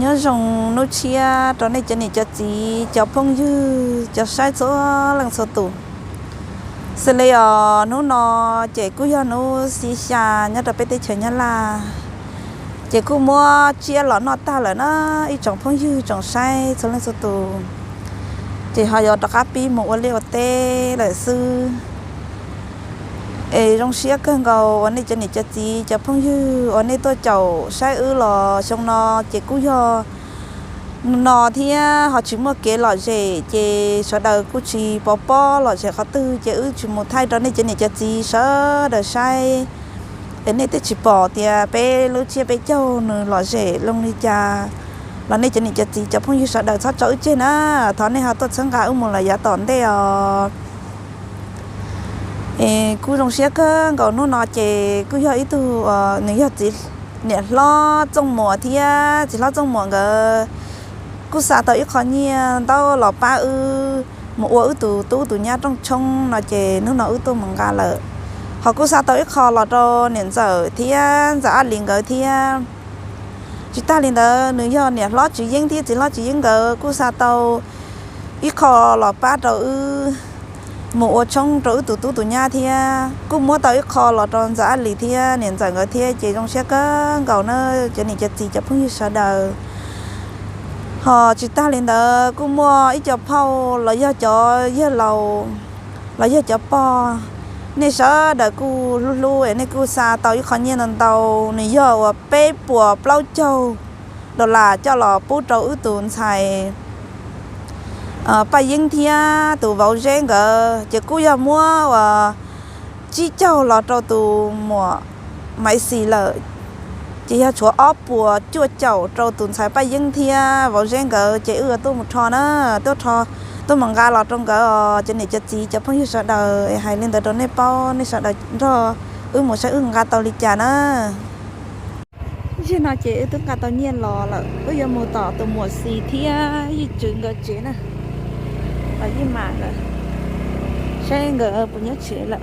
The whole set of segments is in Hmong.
Nyob zoo hnub tshiab rau nej cov niam cov txiv, cov phooj ywg, cov saib txhua leej txhua tus. Xws li os, hnub no ces kuj yog hnub xiab xya nyob rau peb teb chaws Nyab Laj, ces kuj muab tsiab los noj tag lawm na, ib tsoom phooj ywg tsoom saib txhua leej txhua tus. Ces ho yuav rov qab pib mus ua liaj ua teb lawm xwb. Es zoo siab kawg nkaus uas nej cov niam cov txiv cov phooj ywg uas nej tuaj caum saib wb los xyoo no ces kuj yog no thiab ho tsis muaj kev lom zem ces sawv daws kuj tsis pov pob lom zem qhov twg ces wb tsis mus thaij rau nej cov niam cov txiv sawv daws saib. Es nej twb tsis pom tias peb lub tsiab peb caug nws lom zem zoo li cas los nej cov niam cov txiv cov phooj ywg sawv daws txhob tso wb tseg na, thov nej ho tuaj txhawb nqa wb mus lawm yav tom ntej os. Es kuj zoo siab kawg nkaus hnub no ces kuj yog ib tug, nws yog txiv, niam hlob Txooj Muas thiab txiv hlob Txooj Muas nkawd kuj xa tau ib qho nyiaj ntau los pab wb mus ua wb tus tub tus nyab rooj tshoob no ces hnub no wb tuaj mus nqa lawm. Ho kuj xa tau ib qho los rau niam ntxawm thiab ntxawm Ab Lis nkawd thiab. Tsis tag li ntawd nws yog niam hlob Tswv Yeeb thiab txiv hlob Tswv Yeeb nkawd kuj xa tau ib qho los pab rau wb mus ua tshoob rau wb tus tub tus nyab thiab kuj muab tau ib qho los rau ntxawm Ab Lis thiab niam ntxawm nkawd thiab ces zoo siab kawg nkaus na cov niam cov txiv cov phooj ywg sawv daws. Ho tsis tag li ntawd kuj muaj ib co phauj los yog cov yawg laus los yog cov pog, nej sawv daws kuj hlub hlub es nej kuj xa tau ib qho nyiaj ntau ntau, nws yog uas peb puas plaub caug dollar coj los pub rau wb tus ntxhais Paj Yeeb thiab tus vauv Zeb nkawd ces kuj yog muab uas tsib caug los rau tus muam Maiv Xis lawm. Ces yog tshuav ob puas cuaj caum rau tus ntxhais Paj Yeeb thiab vauv Zeb nkawd ces wb yuav tuaj mus rho na, tuaj rho, tuaj mus nqa los rau nkawd os cov niam cov txiv cov phooj ywg sawv daws. Es hais li ntawd rau nej paub, nej sawv daws nrog wb mus saib wb nqa tau li cas na. Zaum no ces wb twb nqa tau nyiaj los lawm, wb yuav mus tom tus muam Xis thiab Yij Tswv nkawd tsev na, tom Yij Mas nkawd, saib nkawd puas nyob tsev lawm.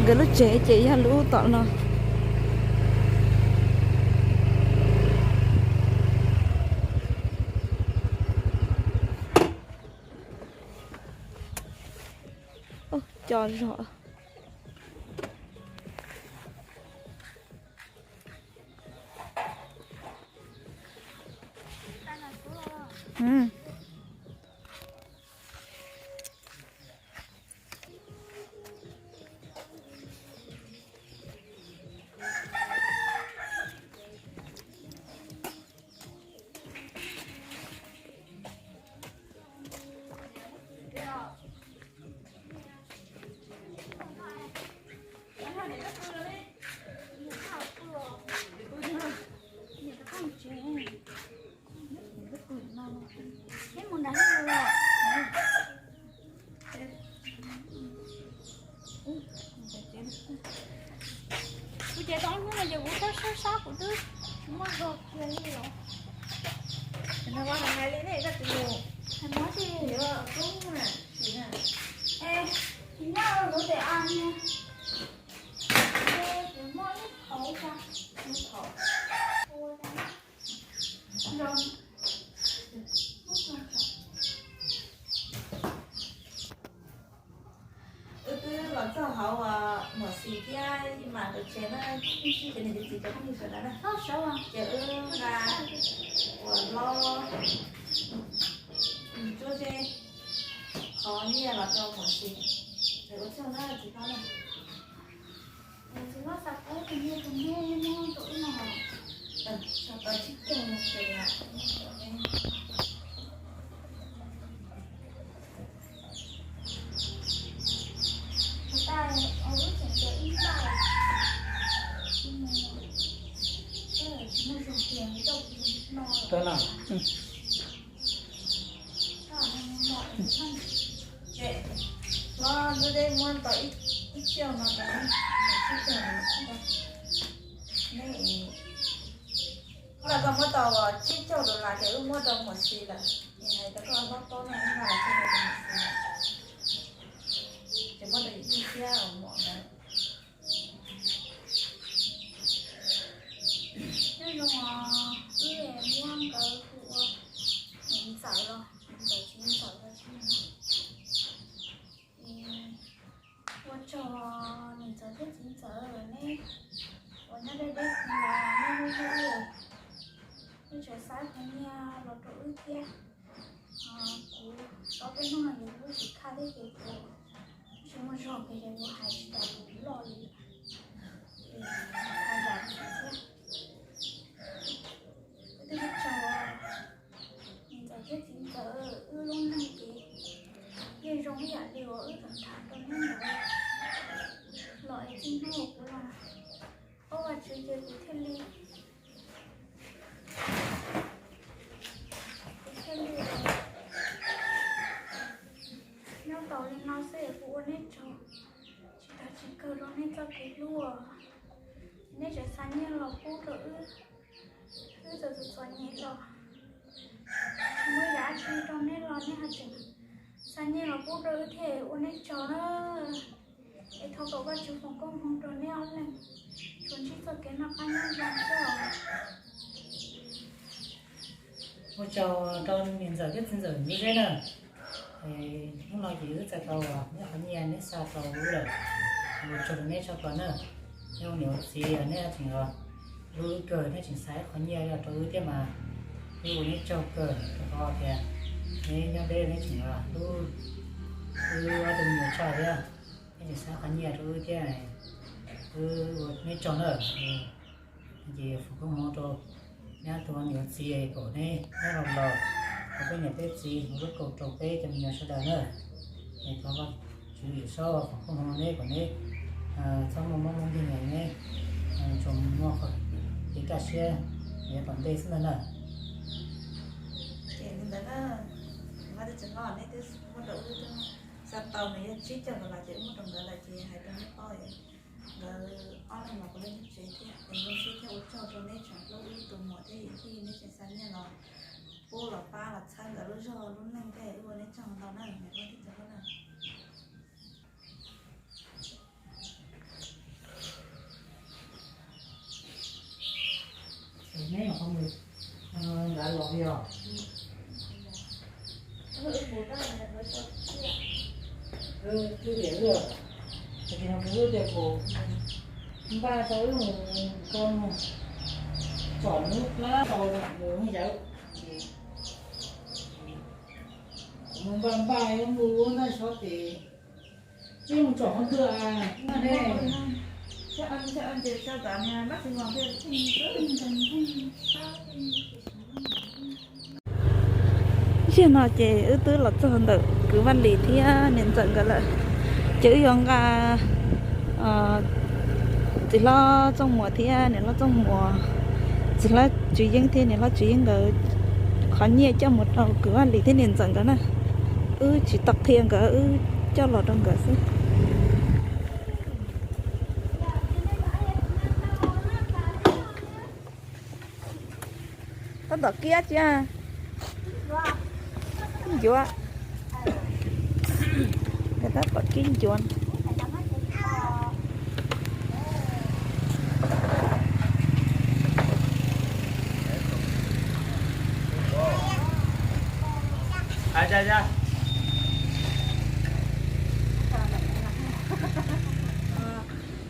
Nkawd lub tsev ces yog lub tom no. Co zog. Kuv ces tau hnub no ces kuv sab sab sab kuv twb muab zog kiag li los. Hais li ne, koj tsis mus. Hais mov tsis yuav kub na, sim na. Es tsis nyob luv tes a ne. Ces muab ib qhov ua, ib qhov ua zoo. Wb twb los txog hauv muam Xis thiab Yij Mas nkawd tsev na, sib sib ces niam txiv cov phooj ywg sawv daws na. Ces wb nqa uas hlob tsuab zeb qhov nyiaj los rau muam Xis. Ua tsaug na txiv hlob na. Txiv hlob xa kub tus nyiaj rau neb, neb muab rau wb no. Tau tsib caug no ces Tau no. Ces hlob Ntsuab Deb muab tau ib caug no rau, ib caug no. Neb, koj muab tau tsib caug dollar ces wb muab rau muam Xis lawm. Hais rau koj hlob paub no, wb nqa los txog rau muam Xis lawm. Ces muab rau yawm yij thiab muam ntawd. Xav qhov nyiaj los rau wb thiab. Kuv tau tej hnub no yuav lub tsis khaj thiab ces kuv tsis muaj zog ces kuv hais tsis tau kuv loj li. Ces kuv hais zam thiab. Wb twb tsaug, niam ntxawm thiab txiv ntxawm, wb lub neej ces yeej zoo ib yam li uas wb tau tham rau neb ntawd los es txij hnub uas kuv los paub Vajtswv ces kuv thiaj li, kuv thiaj li nyob tau li no xwb es kuv ua neb tsaug tsis tag tsis kawg rau neb txoj kev hlub. Neb tseem xa nyiaj los pub rau wb, wb txom txom nyem los tsis muaj yam dab tsi rau neb los neb ho tseem xa nyiaj los pub rau wb thiab, ua neb tsaug na. Es thov kom Vajtswv foom koob hmoov rau neb ob leeg tsuas ntsib txoj kev noj qab nyob zoo xwb os. Ua tsaug rau niam ntxawm thiab txiv ntxawm Ntxhuav Zeb na. Hnub no ces wb txais tau neb qhov nyiaj neb xa tau wb lawm, ua tsaug rau neb tshaj plaws na. Neb ua niam ua txiv neb tseem hlub wb kawg, neb tseem xa ib qho nyiaj los rau wb thiab mas wb ua neb tsaug kawg rau qhov tias neb nyob deb neb tseem hlub wb ob tug me nyuam tshaj thiab, neb tseem xa ib qho nyiaj rau wb thiab, wb ua neb tsaug na. Ces foom koob hmoov rau neb ob tug niam txiv kom neb nyob laus laus, ua peb niam peb txiv ua lub kaus rau peb cov me nyuam sawv daws na. Es thov Vajtswv Yawm Saub foom koob hmoov neb kom neb txhob muaj mob muaj nkeeg, neb tsuas muaj qhov kev kaj siab yav tom ntej xwb ntag na. Ces li ntawd na, Vajtswv tseem noj neb twb muab rau wb twb xa tau nws yog tsib caug nkaus los ces wb muab rau nkawd lawm ces hais rau neb paub es nkawd ob leeg los puav leej nyob tsev thiab es zoo siab thiab ua tsaug rau neb tseem hlub wb tus muam thiab yawm yij neb tseem xa nyiaj los pub los pab los txhawb nkawd lub zog lub neej thiab wb ua neb tsaug ntau na niam hlob thiab txiv hlob na. Neb los qhov mus nrad los li os. Twb tias wb, tias no wb tias kuv npaj tau wb mus ko mus tsom lub plab tau mus yawm ces kuv mus npaj npaj ib mus lub ntaj sob ces twb mus tsom qhov twg a ne. Zaj no ces wb twb los txog ntawm kwv Vaj Lis thiab niam ntxawm nkawd lawm, ces wb yuav nqa txiv hlob Txooj Muas thiab niam hlob Txooj Muas, txiv hlob Tswv Yeeb thiab niam hlob Tswv Yeeb nkawd qhov nyiaj coj mus rau kwv Vaj Lis thiab niam ntxawm nkawd na. Wb tsis tau qhia nkawd, wb coj los rau nkawd xwb. Tab tom kiab cia. Ncuav. Tab tom kiab ncuav.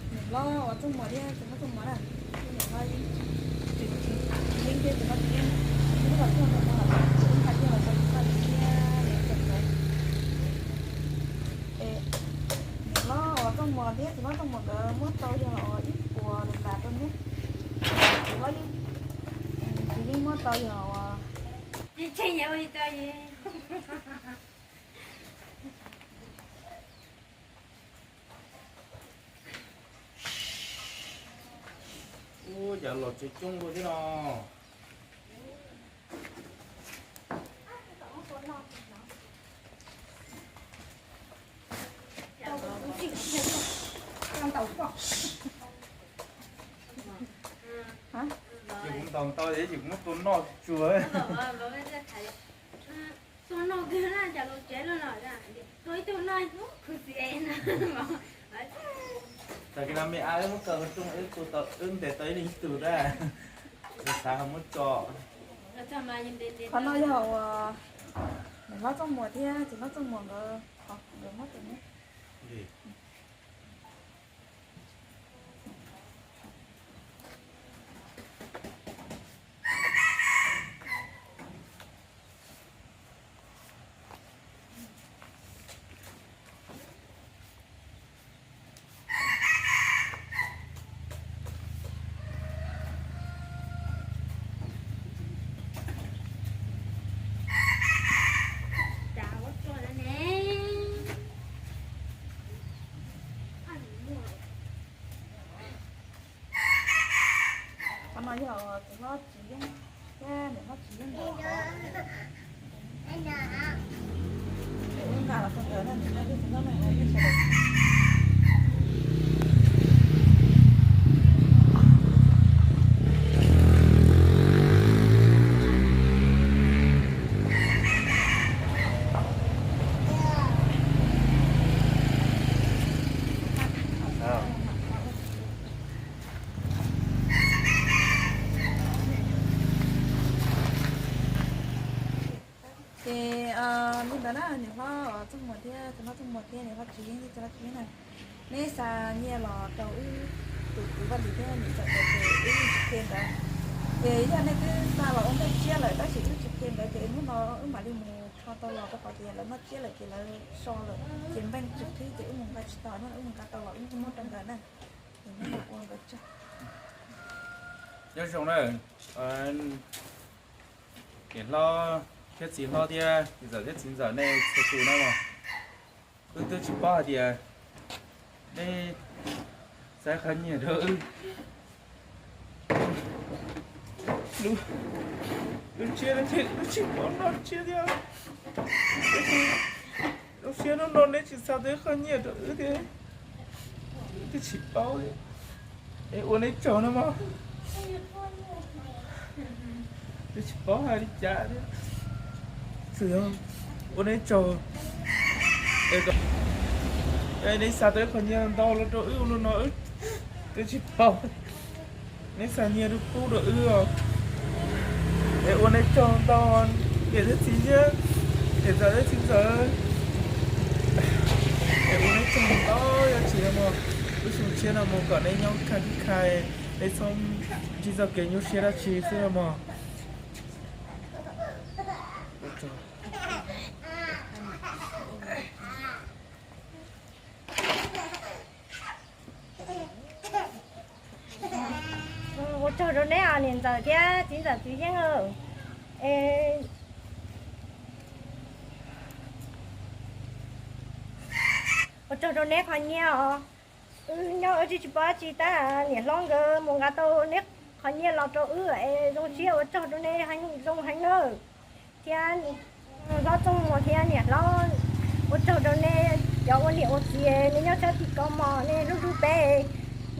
Niam hlob uas Txooj Muas thiab txiv hlob Txooj Muas na, niam hlob Yeeb thiab txiv hlob Yeeb, wb los txog ntawm no lawm, wb nqa nyiaj los rau txiv hlob Yeeb thiab niam ntxawm nkawd. Niam hlob uas Txooj Muas thiab txiv hlob Txooj Muas nkawd muab tau yog ib puas lus ntas rau neb. Txiv hlob Yeeb, txiv Yeeb muab tau yog uas Ua cas los tsev coob dua thiab no. Ces kuv ntaus ntau ces kuv muab tua noj tsuag. Tua noj twg na, cas los tsev no no, tua ib tug noj ib tug khuv xim na. Tag kis no me ab wb muab kaw qhov rooj wb tua tau, wb ntes tau ib leeg ib tug na. Xav xav ho muab tso. Qhov no yog uas niam hlob Txooj Muas thiab txiv hlob Txooj Muas nkawd, nkawd muab tus neb. Li. Txiv hlob Tsis Yeeb thiab niam hlob Tsis Yeeb nkawd, wb nqa los rau nkawd na, niam hlob thiab txiv hlob na, sawv daws. Ces li ntawd na, niam hlob Txooj Muas thiab txiv hlob Txooj Muas thiab niam hlob Tsis Yeeb thiab txiv hlob Tsis Yeeb na, neb xa nyiaj los rau wb tus kwv Vaj Lis thiab niam ntxawm nkawd ces wb tsis qhia nkawd. Ces yog nej twb xa los ua ntej tshiab lawm tab sis wb tsis qhia nkawd ces hnub no wb mam li mus rho tau los rau qhov tias lawv noj tsiab lawm ces lawv so lawm ces npeej tsis qhib ces wb mus nqa tsis tau no, wb mus nqa tau los wb muab rau nkawd na. Ces neb mam ua nkawd tsaug. Nyob zoo na, niam hlob thiab txiv hlob thiab niam ntxawm thiab txiv ntxawm nej txhua tus na, wb twb tsis paub hais tias neb xa qhov nyiaj rau wb. Lub tsiab no ces wb tsis paub noj tsiab thiab. Zoo siab hnub no neb tsis xa tau qhov nyiaj rau wb thiab, wb twb tsis paub. Es ua neb tsaug no mog. Twb tsis paub hais li cas thiab. Ua neb tsaug. Neb xa tau qhov nyiaj ntau los rau wb ua no wb twb tsis paub. Neb xa nyiaj rau pub rau wb os. Es ua neb tsaug ntau, niam thiab txiv thiab niam ntxawm thiab txiv ntxawm. Es ua neb tsaug ntau, yog tsis no mus, lub xyoo tshiab no mus kom neb nyob khaj khaj, neb txhob ntsib txoj kev nyuaj siab dab tsi xwb no mog. Ua tsaug rau neb os niam ntxawm thiab txiv ntxawm txiv yeeb. Ua tsaug rau neb qhov nyiaj os. Wb nyob wb tsis paub tsi tab niam hlob nkawd mus nqa tau neb qhov nyiaj los rau wb es zoo siab ua tsaug rau neb zoo heev nawb. Thiab hlob Txooj Muas thiab niam hlob, ua tsaug rau neb cov ua niam ua txiv, neb nyob sab tim ko mog, neb hlub hlub peb,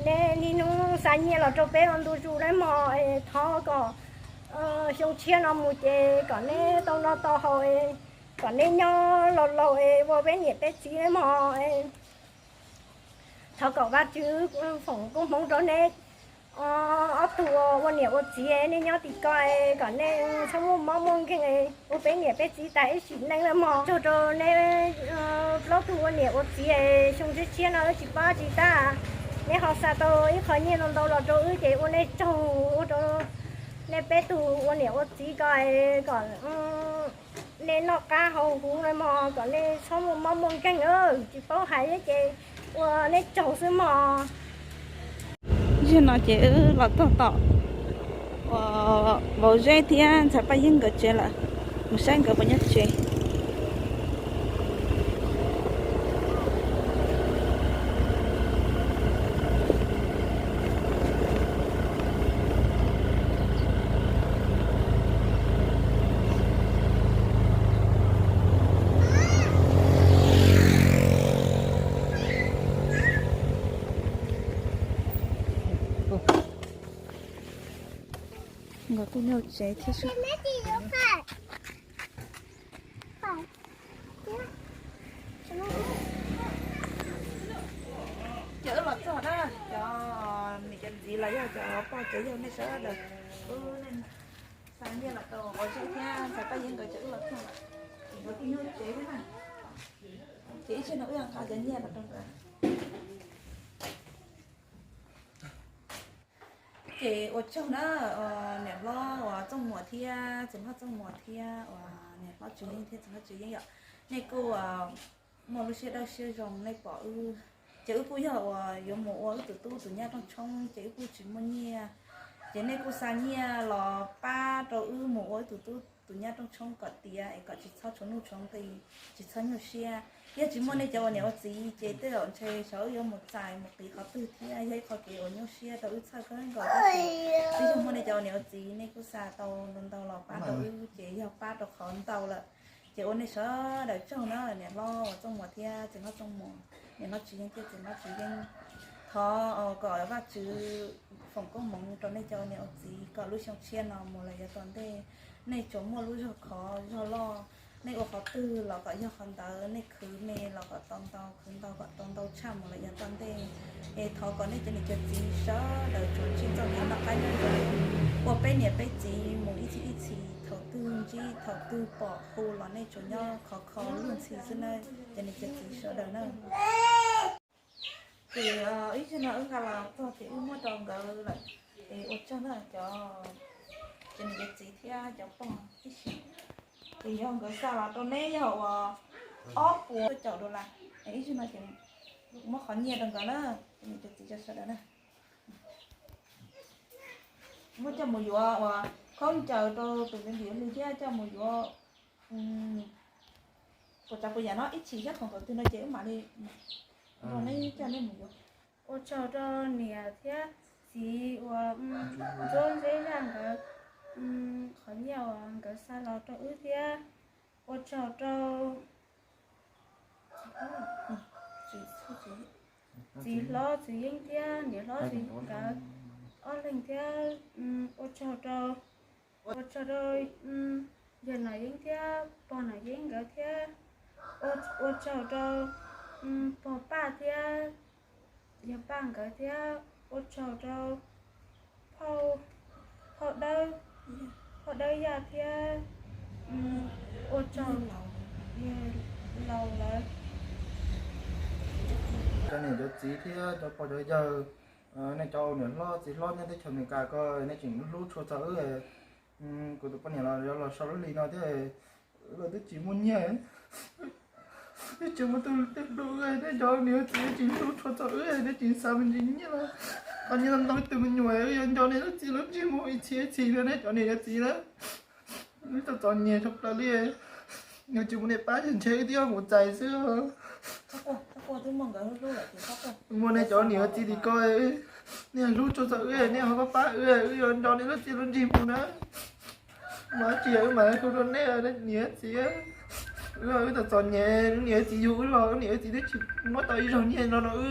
neb niaj hnub xa nyiaj los rau peb ua ntu zus na mog. Thov kom xyoo tshiab no mus ces kom neb tau noj tau haus, kom neb nyob laus laus es ua peb niam peb txiv na mog. Thov kom Vajtswv foom koob hmoov rau neb ob tug ua niam ua txiv, neb nyob tim ko kom neb txhob muaj mob muaj nkeeg, ua peb niam peb txiv tas ib sim neej na mog. Tsaug rau neb plaub tug ua niam ua txiv, xyoo tshiab tshiab no wb tsis paub tsi tab neb ho xa tau ib qho nyiaj ntau ntau los rau wb ces ua nej tsaug, ua rau nej peb tug ua niam ua txiv ko kom nej noj qab haus huv na mog, kom nej txhob muaj mob muaj nkeeg, tsis paub hais ces ua nej tsaug xwb mog. Zaum no ces wb los txog tom uas vauv Zeb thiab ntxhais Paj Yeeb nkawd tsev lawm, mus saib nkawd puas nyob tsev. Nkawd kuj nyob tsev thiab. Ces wb los txog na, cov niam cov txiv los yog cov pog cov yawg nej sawv daws, wb xa nyiaj los rau vauv Zeb thiab ntxhais Paj Yeeb nkawd ces wb los txog lawm. Ces nkawd kuj nyob tsev thiab na. Ces ib tsam no wb yuav nqa cov nyiaj los rau nkawd. Ces ua tsaug na, niam hlob uas Txooj Muas thiab txiv hlob Txooj Muas thiab uas niam hlob Tswv Yeeb thiab txiv hlob Tswv Yeeb yom, nej kuj muaj lub siab dawb siab zoo nej pom wb. Ces wb kuj yog uas yuav mus ua wb tus tub tus nyab rooj tshoob ces wb kuj tsis muaj nyiaj, ces nej kuj xa nyiaj los pab rau Wb mus ua wb tus tub tus nyab rooj tshoob kom tiav es kom tsis txhob tshuav nuj tshuav nqi, tsis txhob nyuaj siab. Yog tsis muaj nej cov ua niam ua txiv ces tej zaum ntshe xyov wb yuav mus txais mus qiv qhov twg thiab, yog ib qho kev uas nyuaj siab rau wb txhawj kawg nkaus tab sis twb yog muaj nej cov ua niam ua txiv nej kuj xa tau ntau ntau los pab rau wb ces yog pab rau qhov ntau lawm. Ces ua nej sawv daws tsaug na, niam hlob uas Txooj Muas thiab txiv hlob Txooj Muas, niam hlob Tsis Yeeb thiab txiv hlob Tsis Yeeb. Thov kom Vajtswv foom koob hmoov rau nej cov ua niam ua txiv kom lub xyoo tshiab no mus lawm yav tom ntej, nej tsuas muaj lub zog khov zog loj, nej ua qhov twg los kom yog qhov ntawd, nej khwv me los kom tau ntau, khwv ntau kom tau ntau tshaj mus lawm yav tom ntej. Es thov kom nej cov niam cov txiv sawv daws tsuas ntsib txoj kev noj qab nyob zoo, ua peb niam peb txiv mus ib txhis ib txhis, thaum twg ntsib thaum twg pom hu los nej tsuas nyob khov kho luag ntxhi xwb na, cov niam cov txiv sawv daws na. Ces ib zaug no wb nqa los txog ces wb muab rau nkawd lawm. Es ua tsaug na cov, cov niam cov txiv thiab cov pog tib si. Ces yog nkawd xa los rau neb yog uas ob puas caum dollar. Es ib zaug no ces muab qhov nyiaj rau nkawd na, cov niam cov txiv sawv daws na. Muab coj mus yuav uas khaub ncaws rau tus me ntim hli thiab coj mus yuav puas tsav puas yam no ib chim xyab khoom thaum twg no ces wb mam li nrog neb coj neb mus yuav. Ua tsaug rau niam thiab txiv uas ntxuab ntxeb zaj nkawd qhov nyiaj uas nkawd xa los rau wb thiab. Ua tsaug rau txiv hlob txiv yeeb thiab niam hlob txiv nkawd ob leeg thiab. Ua tsaug rau, ua tsaug rau yawg Nom Yeeb thiab pog Nom Yeeb nkawd thiab. Ua tsaug rau pog Paj thiab yawg Paj nkawd thiab. Ua tsaug rau phauj, phauj Dawb, phauj Dawb Yaj thiab. Ua tsaug yawg laus lawv. Cov niam cov txiv thiab cov pog cov yawg, nej cov niam hlob txiv hlob nyob teb chaws Amelikas ko, nej tseem hlub tshua txog wb. Kuv tus poj niam los yuav los so lub hli no thiab, wb los twb tsis muaj nyiaj, twb tsis muaj tus twg hlub wb, nej cov niam txiv tseem hlub tshua txog wb, nej tseem xa me ntsis nyiaj los, qhov nyiaj ntau ntau ib tug me nyuam, wb yuav nco nej lub txij lub ntsig mus ib txhis ib txhis no, nej cov niam cov txiv na. Wb txom txom nyem tshaj plaws li, yog tsis muaj nej pab ces ntshe wb twb yuav mus txais xwb. Muaj nej cov niam txiv tim ko, nej hlub tshua txog wb, nej ho pab pab wb, wb yuav nco nej lub txij lub ntsig mus na. Mas tsis yog wb mam hu rau nej, niam txiv, wb txom txom nyem, niam txiv yug wb los niam txiv twb tsis muab tau ib zaug nyiaj no rau wb.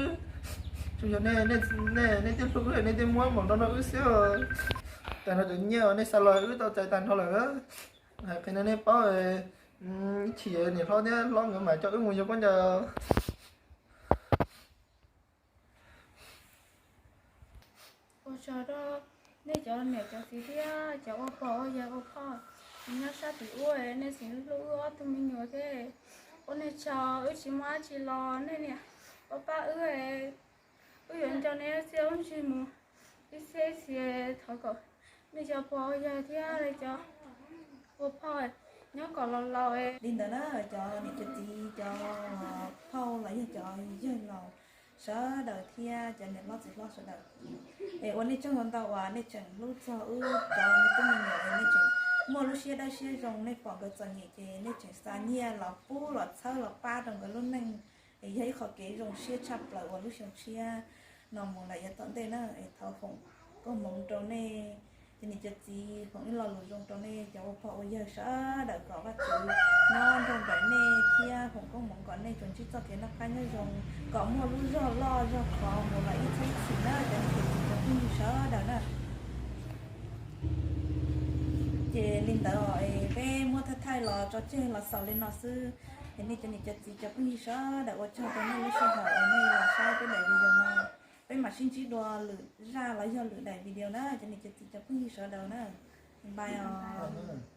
Tsuas yog nej, nej twb hlub wb, nej twb muab mom no rau wb xwb. Tag nrho cov nyiaj uas nej xa los wb tau txais tag nrho lawm. Hais qhia rau nej paub, ib chim niam hlob thiab hlob nkawd mam coj wb mus yuav khaub ncaws. Ua tsaug rau nej cov niam cov txiv thiab cov ua pog ua yawg ua phauj nyob sab tim ub, nej tseem hlub wb ob tug me nyuam thiab. Ua nej tsaug, wb tsis muaj dab tsi los nej niam pab pab wb, wb yuav nco nej txij lub ntsig mus ib txhiab ib txhis. Thov kom nej cov pog ua yawg thiab cov ua phauj nyob kom laus laus. Li ntawd na, cov niam cov txiv cov phauj los yog cov yawg laus sawv daws thiab cov niam hlob txiv hlob sawv daws, es ua nej tsaug ntau ntau uas nej tseem hlub txog wb cov me tub me nyuam, es nej tseem muaj lub siab dawb siab zoo, nej pom nkawd txom nyem ces nej tseem xa nyiaj los pub los txhawb los pab rau nkawd lub neej. Es yog ib qho kev zoo siab tshaj plaws uas lub xyoo tshiab no mus lawm yav tom ntej na, es thov foom koob hmoov rau nej cov niam cov txiv, foom ib lo lus zoo rau nej cov ua pog ua yawg sawv daws kom Vajtswv nyob nrog nraim nej thiab foom koob hmoov kom nej tsuas ntsib txoj kev noj qab nyob zoo, kom muaj lub zog loj zog khov mus los ib txhiab ib txhis na cov niam cov txiv cov phooj ywg sawv daws na. Ces li ntawd es peb muab thaij thaij los tso tseg los xaus li no xwb. Es nej cov niam cov txiv cov phooj ywg sawv daws ua tsaug rau nej lub sij hawm uas nej los saib peb daim video no. Peb mam sib ntsib dua lwm zaj los yog lwm daim video na cov niam cov txiv cov phooj ywg sawv daws na. Bye os.